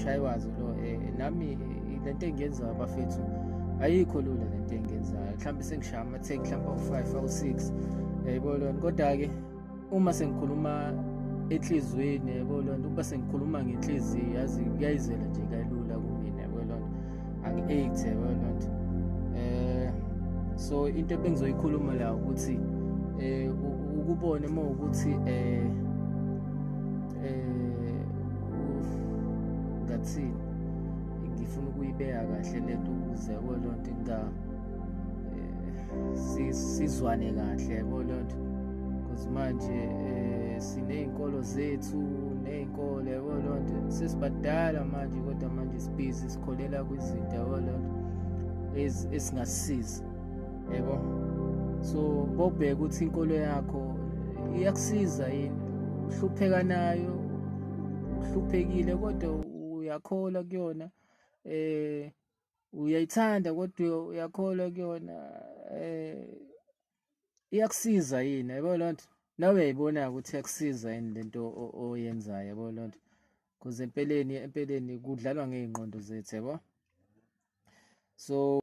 Ushayiwazi lo nami lento engiyenzayo bafethu ayikho lula lento engiyenzayo. Mhlawumbe sengishaya ama-take mhlawumbe awu-5, awu-6, yayibona lona. Kodwa-ke uma sengikhuluma enhliziyweni, yabo lona, ukuba sengikhuluma ngenhliziyo, yazi kuyayizela nje kalula kumina, yabo lona, angi-act, yabo lona. So into ebengizoyikhuluma la ukuthi ukubone uma ukuthi ngathini, ngifuna ukuyibeka kahle lento ukuze, yabo lonto, inga sizwane kahle, yabo lonto, because manje siney'nkolo zethu ney'nkolo, yabo lonto, sesibadala manje, kodwa manje sibhizi sikholela kwizinto, yabo lonto, ezingasisiza, yabo. So bobheka ukuthi inkolo yakho iyakusiza yini, uhlupheka nayo, uhluphekile kodwa uyakholwa kuyona, uyayithanda kodwa uyakholwa kuyona, iyakusiza yini, yabo lonto. Nawe uyayibona ukuthi iyakusiza yini lento oyenzayo, yabo lonto, because empeleni kudlalwa ngey'ngqondo zethu, yabo. So